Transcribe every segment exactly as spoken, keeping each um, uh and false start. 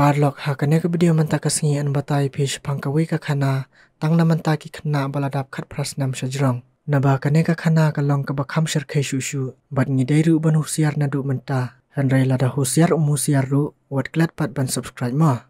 Paralok, ha kane ka video mynta ka sngi yn batai phi shaphang kawei ka khana tang na mynta ki khynnah ba la dap khatphra snem sha jrong. Naba kane ka khana ka long kaba kham shyrkhei shuh shuh bad ngi dei ruh ban husiar naduh mynta. Hynrei lada husiar ym husiar ruh, wat klet pat ban subscribe mo.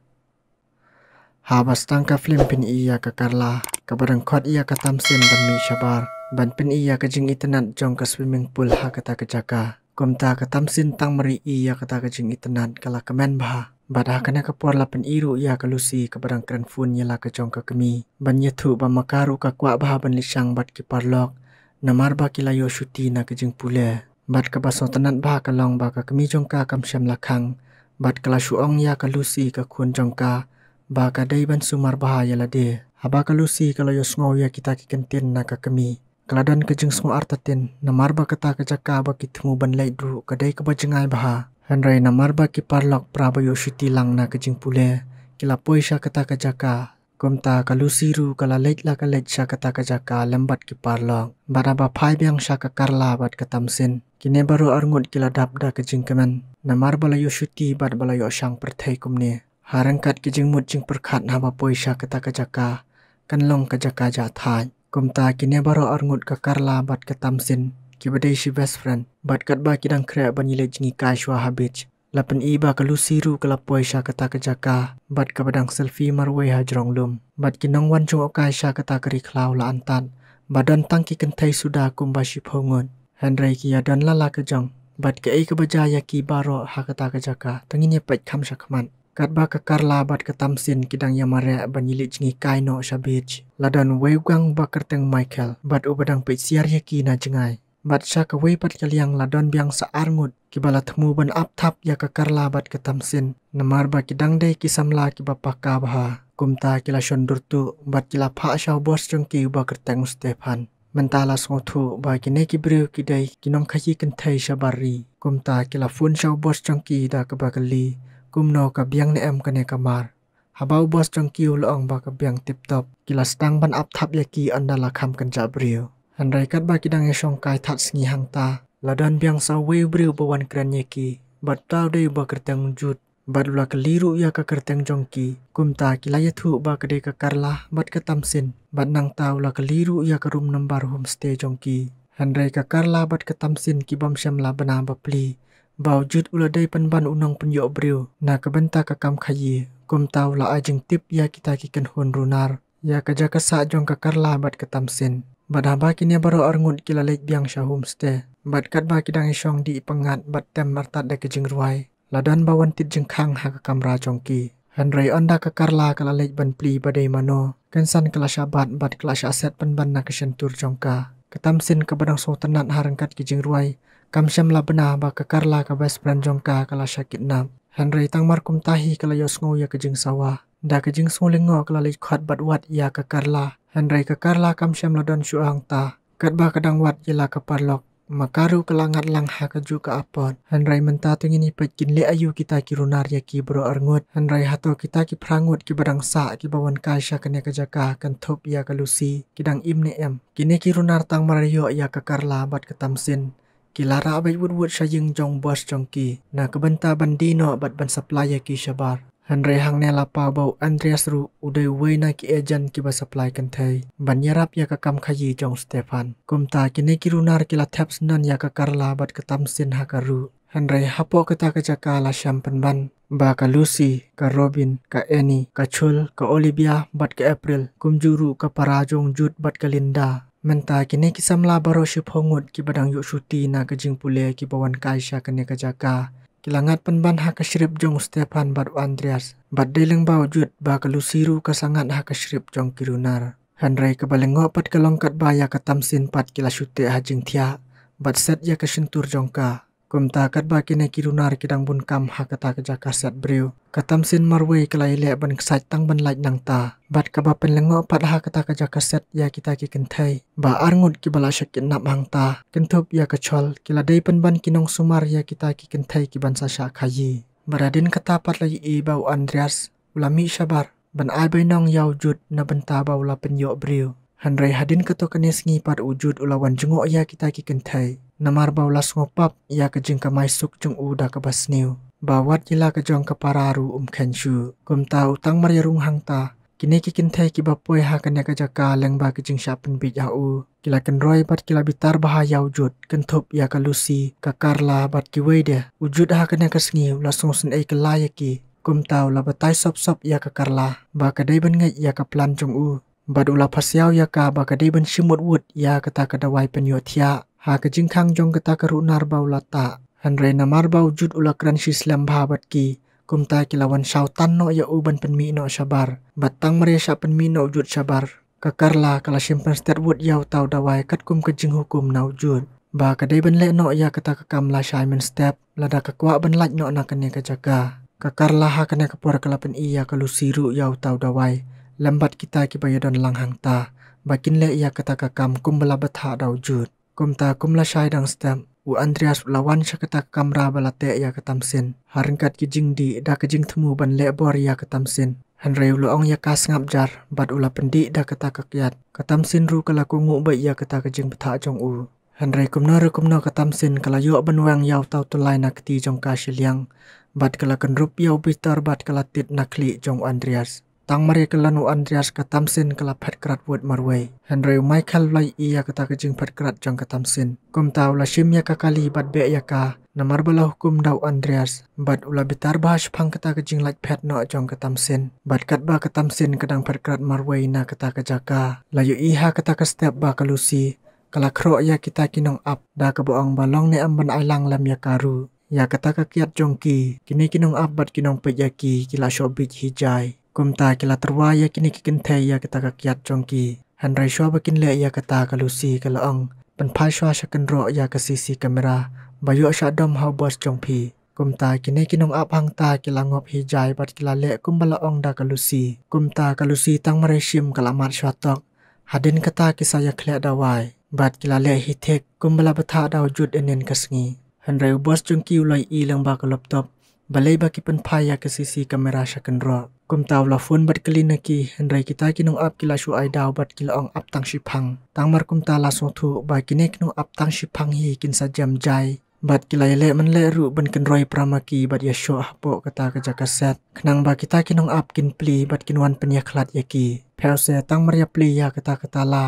Haba sdang ka film phin ïohi ïa ka Carla kaba dang khot ïa ka Tamsin ban mih shabar ban pyni ïa ka jingitynnad jong ka swimming pool ha kata ka jaka. Kumta ka Tamsin tang mar ïohi ïa kata ka jingitynnad ka la kmen bha. Bad ha kane ka por la pyni ruh ïa ka Lucy kaba dang kren phone ïa la ka jong ka kmie ban ïathuh ba ma ka ruh ka kwah bha ban leit shang bad ki paralok, namar ba ki la ïoh shuti na ka jingpule. Bad kaba sngewtynnad bha ka long ba ka kmie jong ka kam shym la khang bad ka la shu ong ïa ka Lucy ka khun jong ka ba ka dei ban sumar bha ïa lade. Haba ka Lucy ka la ïohsngew ïa kita ki kyntien na ka kmie, ka la don ka jingsngew artatien, namar ba kata ka jaka ba ki thmu ban leit ruh ka dei kaba jngai bha. Hynrei namar ba ki paralok pra ba ïoh shuti lang na ka jingpule, ki la poi sha kata ka jaka. Kumta ka Lucy ruh ka la leit la ka leit sha kata ka jaka lem bad ki paralok. Bad haba phai biang sha ka Carla bad ka Tamsin, kine baroh arngut ki la dap da ka jingkmen, namar ba la ïoh shuti bad ba la ïoh shang pyrthei kumne. Ha ryngkat ki jingmut jingpyrkhat haba poi sha kata ka jaka, kan long ka jaka jah thait. Kumta kine baroh arngut ka Carla bad ka Tamsin kiba dei shi best friend, bad katba ki dang khreh ban ïaleit jngi kai shuwa ha beach, la pyni ba ka Lucy ruh ka la poi sha kata ka jaka bad kaba dang selfie marwei ha jrong lum. Bad ki nongwan jngohkai sha kata ka ri khlaw la antad ba don tang ki kynthei suda kumba shiphew ngut. Hynrei ki ïa don la la ka jong, bad kaei kaba jia ïa ki baroh ha kata ka jaka to ngin ïa peit kham sha khmat. Katba ka Carla bad ka Tamsin ki dang ïa mareh ban ïaleit jngi kai noh sha beach, la don uwei u gang ba kyrteng Michael bad uba dang peit siar ïa ki na jngai. Bad sha kawei pat ka liang la don biang sa arngut kiba la thmu ban ap thap ïa ka Carla bad ka Tamsin, namar ba ki dang dei ki samla kiba paka bha. Kumta ki la shon dur tuh bad ki la phah sha u boss jong ki uba kyrteng u Stefan. Mynta la sngewthuh ba kine ki briew ki dei ki nongkhaïi kynthei shabar ri. Kumta ki la phone sha u boss jong ki da kaba kylli kumno ka biang ne em kane ka mar. Haba u boss jong ki u la ong ba ka biang tip top, ki la sdang ban ap thap ïa ki ynda la kham kynjah briew. Hynrei katba ki dang ïa shong kai thad sngi hangta, la don biang sa uwei u briew ba wan kren ïa ki, bad uta u dei uba kyrteng u Jude. Bad u la kylli ruh ïa ka kyrteng jong ki. Kumta ki la ïathuh ba ka dei ka Carla bad ka Tamsin, bad nangta u la kylli ruh ïa ka room number homestay jong ki. Hynrei ka Carla bad ka Tamsin ki bym shym la bna bapli ba u Jude u la dei pynban u nongpynïoh briew na ka bynta ka kam khaïi. Kumta u la ai jingtip ïa kita ki kynhun runar ïa ka jaka sah jong ka Carla bad ka Tamsin. Bad haba kine baroh arngut ki la leit biang sha homestay, bad katba ki dang ïa shong dih pyngngad bad tem artat da ka jingrwai, la don ba wan tied jingkhang ha ka kamra jong ki. Hynrei ynda ka Carla ka la leit ban plie ba dei mano, kynsan ka la shah bat bad ka la shah set pynban na ka shyntur jong ka. Ka Tamsin kaba dang sngewtynnad ha ryngkat ki jingrwai, kam shym la bna ba ka Carla ka best friend jong ka ka la shah kidnap. Hynrei tang mar kumta hi ka la ïohsngew ïa ka jingsawa. Da ka jingsngew lyngngoh ka la leit khot bad wad ïa ka Carla. Hynrei ka Carla kam shym la don shuh hangta. Katba ka dang wad ïa la ka paralok, ma ka ruh ka la ngat lang ha kajuh ka apot. Hynrei mynta to ngin ïa peit kin leh aïu kita ki runar ïa ki baroh arngut. Hynrei hato kita ki phra ngut kiba dang sah kiba wan kai sha kane ka jaka kynthup ïa ka Lucy ki dang im ne em? Kine ki runar tang mar ïoh ïa ka Carla bad ka Tamsin, ki la rah beit wut wut sha ïing jong boss jong ki na ka bynta ban die noh bad ban supply ïa ki shabar. Hynrei hangne la paw ba u Andreas ruh u dei uwei na ki agent kiba supply kynthei ban ïarap ïa ka kam khaïi jong Stefan. Kumta kine ki runar ki la thep syndon ïa ka Carla bad ka Tamsin ha ka ruh. Hynrei hapoh kata ka jaka la shem pynban ba ka Lucy, ka Robin, ka Annie, ka Chol, ka Olivia bad ka April, kumjuh ruh ka para jong u Jude bad ka Linda. Mynta kine ki samla baroh shiphew ngut kiba dang ïoh shuti na ka jingpule kiba wan kai sha kane ka jaka, ki la ngat pynban ha ka shrip jong u Stefan bad u Andreas. Bad dei lyngba u Jude ba ka Lucy ruh ka sa ngat ha ka shrip jong ki runar. Hynrei kaba lyngngoh pat ka long katba ïa ka Tamsin pat ki la shu teh ha jingthiah bad set ïa ka shyntur jong ka. Kumta katba kine ki runar ki dang bun kam ha kata ka jaka set briew, ka Tamsin marwei ka la ïaleh ban ksait tang ban lait nangta. Bad kaba pynlyngngoh pat ha kata ka jaka set ïa kita ki kynthei, ba arngut kiba la shah kidnap hangta, kynthup ïa ka Chol, ki la dei pynban ki nongsumar ïa kita ki kynthei kiban sa shah khaïi. Bad hadien kata pat la ïohi ba u Andreas u la mih shabar ban ai bainong ïa u Jude na bynta ba u la pynïoh briew. Hynrei hadien kato kane sngi pat u Jude u la wan jngoh ïa kita ki kynthei, namar ba u la sngewpap ïa ka jingkamai suk jong u da kaba sniew. ba wat ïa la ka jong ka para ruh um kheiñ shuh. Kumta u Tangmar ïa rung hangta. Kine ki kynthei kiba poi ha kane ka jaka lyngba ki jingshah pynbiej ha u, ki la kynroi bad ki la bitar bha ïa u Jud, kynthup ïa ka Lucy, ka Carla bad kiwei de. U Jud ha kane ka sngi u la sngewsynei kylla ïa ki. Kumta u la batai sop sop ïa ka Carla ba ka dei ban ngeit ïa ka plan jong u. Bad u la pasiaw ïa ka ba ka dei ban shim wut wut ïa kata ka dawai pynïohthiah ha ka jingkhang jong kata ka runar ba u la tah. Hynrei namar ba u Jud u la kren shi slem bha bad ki, kumta ki la wan shaw tan noh ïa u ban pynmih noh shabar. Bad tang mar ïa shah pynmih noh u Jud shabar, ka Carla ka la shim pynstet wut ïa uta u dawai katkum ka jinghukum na u Jud ba ka dei ban leh noh ïa kata ka kam lashai mynstep lada ka kwah ban lait noh na kane ka jaka. Ka Carla ha kane ka por ka la pyni ïa ka Lucy ruh ïa uta u dawai, lem bad kita kiba ïadon lang hangta, ba kin leh ïa kata ka kam kumba la bthah da u Jud. Kumta kum lashai dang step, u Andreas u la wan sha kata ka kamra ba la teh ïa ka Tamsin ha ryngkat ki jingdih da ka jingthmu ban leh bor ïa ka Tamsin. Hynrei u la ong ïa ka sngap jar bad u la pyndih da kata ka kiad. Ka Tamsin ruh ka la kohnguh beit ïa kata ka jingbthah jong u. Hynrei kumno re kumno ka Tamsin ka la ïoh ban weng ïa uta u tyllai na kti jong ka shiliang bad ka la kynrup ïa u bitar bad ka la tit na khlieh jong u Andreas. Tang mar ïa ka lon u Andreas ka Tamsin ka la phet krat wut marwei. Hynrei u Michael u la ïohi ïa kata ka jingphet krat jong ka Tamsin. Kumta u la shim ïa ka kali bad beh ïa ka namar ba la hukum da u Andreas bad u la bitar bha shaphang kata ka jinglait phet noh jong ka Tamsin. Bad katba ka Tamsin ka dang phet krat marwei na kata ka jaka, la ïohi ha kata ka step ba ka Lucy ka la khroh ïa kita ki nongap da kaba ong ba long ne em ban ai lang lem ïa ka ruh. Ïa kata ka kiad jong ki, kine ki nongap bad ki nongpeit ïa ki ki la shoh biej hi jai. Kumta ki la tyrwa ïa kine ki kynthei ïa kata ka kiad jong ki. Hynrei shuwa ba kin leh ïa kata ka Lucy ka la ong, pynphai shuwa sha kynroh ïa ka C C camera ba ïoh shah dom ha u boss jong phi. Kumta kine ki nongap hangta ki la ngop hi jai bad ki la leh kumba la ong da ka Lucy. Kumta ka Lucy tang mar ïa shim ka la mad shuwa tok. Hadien kata ki sa ïa khleh dawai bad ki la leh hi thik kumba la bthah da u Jud hynnin ka sngi. Hynrei u boss jong ki u la ïohi lyngba ka laptop balei ba ki pynphai ïa ka C C camera sha kynroh. Kumta u la phone bad kylli na ki, hynrei kita ki nongap ki la shu ai daw bad ki la ong ap tang shiphang. Tang mar kumta la sngewthuh ba kine ki nongap tang shiphang hi kin sa jem jai. Bad ki la ïaleh mynleh ruh ban kynroi para ma ki bad ïashoh hapoh kata ka jaka set. Khnang ba kita ki nongap kin plie bad kin wan pynïakhlad ïa ki. Phi ong se tang mar ïa plie ïa kata ka tala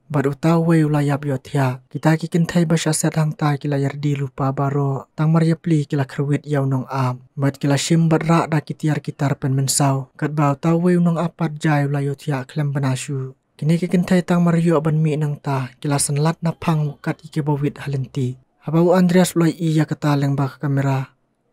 bad uta uwei u la ïap ïohthiah. Kita ki kynthei ba shah set hangta ki la ïardi lypa baroh. Tang mar ïa plie ki la khrwit ïa u nongap bad ki la shim bad rah da ki tiar ki tar pynmynsaw. Katba uta uwei u nongap pat jai u la ïohthiah khlem bna shuh. Kine ki kynthei tang mar ïoh ban mih nangta ki la synlait na phang kat ïa ki bawit ha lynti. Haba u Andreas u la ïohi ïa kata lyngba ka kamera,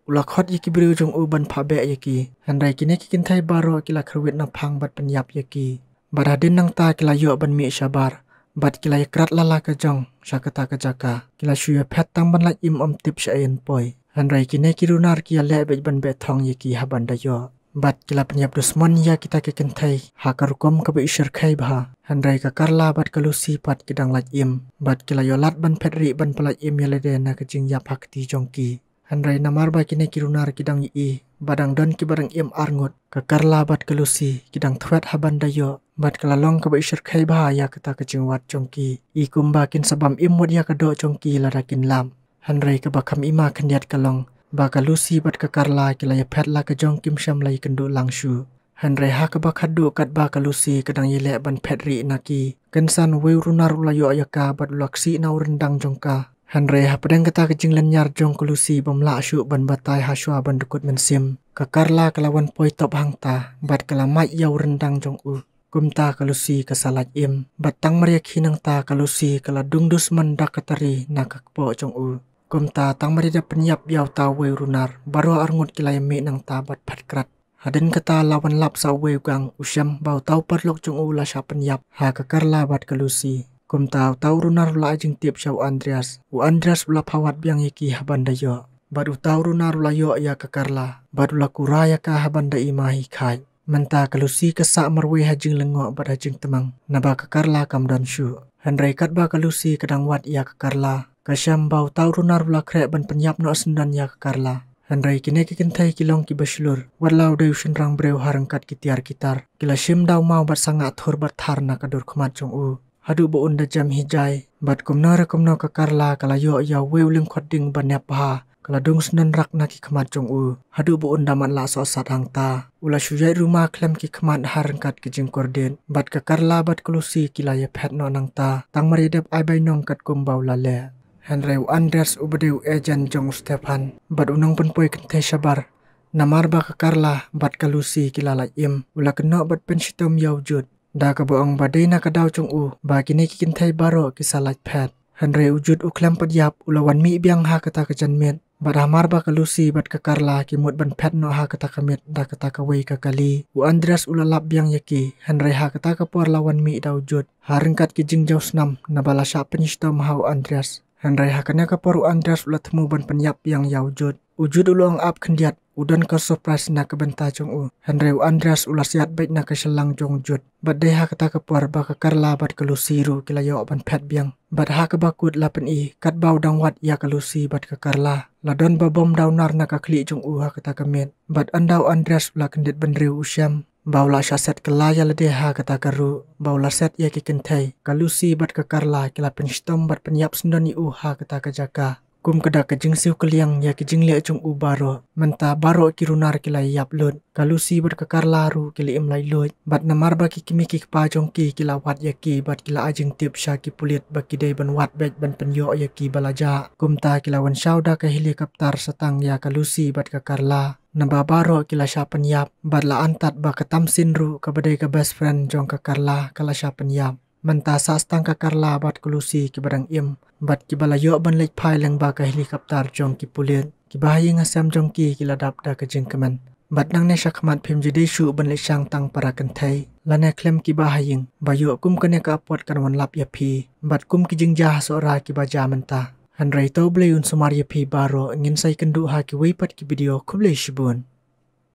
u la khot ïa ki briew jong u ban phah beh ïa ki. Hynrei kine ki kynthei baroh ki la khrwit na phang bad pynïap ïa ki. Bad hadien nangta ki la ïoh ban mih shabar bad ki la ïakrat lala ka jong sha kata ka jaka. Ki la shu ïaphet tang ban lait im ym tip sha ei yn poi. Hynrei kine ki runar ki ïaleh beit ban beh thong ïa ki ha ban da ïoh. Bad ki la pynïap dusmon ïa kita ki kynthei ha ka rukom kaba ishyrkhei bha. Hynrei ka Carla bad ka Lucy pat ki dang lait im bad ki la ïoh lad ban phet rieh ban pyllait im ïa lade na ka jingïap ha kti jong ki. Hynrei namar ba kine ki runar ki dang ïohi ba dang don kiba dang im arngut, ka Carla bad ka Lucy ki dang thwet ha ban da ïoh bad ka la long kaba ishyrkhei bha ïa kata ka jingwad jong ki. I kumba kin sa bam im wad ïa ka doh jong ki lada kin lap. Hynrei kaba kham ima khyndiat ka long ba ka Lucy bad ka Carla ki la ïaphet la ka jong kim shym la ïakynduh lang shuh. Hynrei ha kaba khatduh katba ka Lucy ka dang ïaleh ban phet rieh na ki, kynsan uwei u runar u la ïoh ïa ka bad u la ksih na u ryndang jong ka. Hynrei hapdeng kata ka jinglynñiar jong ka Lucy bym lah shuh ban batai ha shuwa ban dkut mynsiem, ka Carla ka la wan poi top hangta bad ka la mait ïa u ryndang jong u. Kumta ka Lucy ka sa lait im bad tang mar ïa khie nangta ka Lucy ka la dung dusmon da ka tari na ka kpoh jong u. Kumta tang mar ïa da pynïap ïa uta uwei u runar, baroh arngut ki la ïa mih nangta bad phet krat. Hadien kata la wan lap sa uwei u gang, u shem ba uta u paralok jong u la shah pynïap ha ka Carla bad ka Lucy. Kumta uta u runar u la ai jingtip sha u Andreas. U Andreas u la phah wad biang ïa ki ha ban da ïoh. Bad uta u runar u la ïoh ïa ka Carla bad u la kura ïa ka ha ban da i ma hi khaid. Mynta ka Lucy ka sah marwei ha jinglyngngoh bad ha jingtmang naba ka Carla kam don shuh. Hynrei katba ka Lucy ka dang wad ïa ka Carla, ka shem ba uta u runar u la khreh ban pynïap noh syndon ïa ka Carla. Hynrei kine ki kynthei ki long kiba shlur, wat la u dei u shynrang briew ha ryngkat ki tiar ki tar. Ki la shim daw maw bad sangah thur bad thar na ka dur khmat jong u. Haduh ba un da jem hi jai bad kumno re kumno ka Carla ka la ïoh ïa uwei u lyngkhot ding ba nep bha ka la dung sngewdon rak na ki khmat jong u. Haduh ba un da man la sohsat hangta. U la shu ïaid ruma khlem ki khmat ha ryngkat ki jingkordit. Bad ka Carla bad ka Lucy ki la ïaphet noh nangta. Tang mar ïadep ai bainong katkum ba u la leh. Hynrei u Andres uba dei u agent jong u Stefan. Bad u nongpynpoi kynthei shabar. Namar ba ka Carla bad ka Lucy ki la lait im. U la kynnoh bad pynshitom ïa u Jude. Da kaba ong ba dei na ka daw jong u, ba kine ki kynthei baroh ki sa lait phet. Hynrei u Jude u khlem pat ïap, u la wan mih biang ha kata ka janmiet. Bad hamar ba ka Lucy bad ka Carla ki mut ban phet noh ha kata ka miet, da kata kawei ka kali. U Andres u la lap biang ïa ki, hynrei ha kata ka por la wan mih da u Jude. Ha ryngkat ki jingjaw snam, naba la shah pynshitom ha u Andres. Hynrei ha kane ka por u Andres u la thmu ban pynïap biang ïa u Jude. U Jude u la ong ap khyndiat, u don ka surprise na ka bynta jong u. Hynrei u Andres u la siat beit na ka shyllangh jong u Jude. Bad dei ha kata ka por ba ka Carla bad ka Lucy ruh ki la ïoh ban phet biang. Bad ha kaba kut la pyni, katba u dang wad ïa ka Lucy bad ka Carla. La don ba bom daw nar na ka khlieh jong u ha kata ka miet. Bad ynda u Andres u la kyndit bynriew u shem. Ba u la shah set kylla ïa lade ha kata ka ruh. Ba u la set ïa ki kynthei. Ka Lucy bad ka Carla ki la pynshitom bad pynïap sngewdon ïa u ha kata ka jaka. Kum ka da ka jingsiew kylliang ïa ki jingleh jong u baroh. Mynta baroh ki runar ki la ïap lut. Ka Lucy bad ka Carla ruh ki la im laitluid. Bad namar ba ki kmie ki kpa jong ki ki la wad ïa ki bad ki la ai jingtip sha ki pulit ba ki dei ban wad beit ban pynïoh ïa ki ba la jah. Kumta ki la wan shaw da ka helicopter sa tang ïa ka Lucy bad ka Carla. Naba baroh ki la shah pynïap. Bad la antad ba ka Tamsin ruh kaba dei ka best friend jong ka Carla ka la shah pynïap. Mynta sah stang ka Carla bad ka Lucy kiba dang im. Bad kiba la ïoh ban leit phai lyngba ka helicopter jong ki pulit. Kiba ha ïing ha sem jong ki ki la dap da ka jingkmen. Bad nangne shakhmat phim ju dei shuh ban leit shang tang para kynthei. Lane khlem kiba ha ïing. Ba ïoh kum kane ka apot kan wan lap ïa phi. Bad kum ki jingjia ha Sohra kiba jia mynta. Hynrei to U Blei un sumar ïa phi baroh, ngin sa ïakynduh ha kiwei pat ki video. Khublei shibun.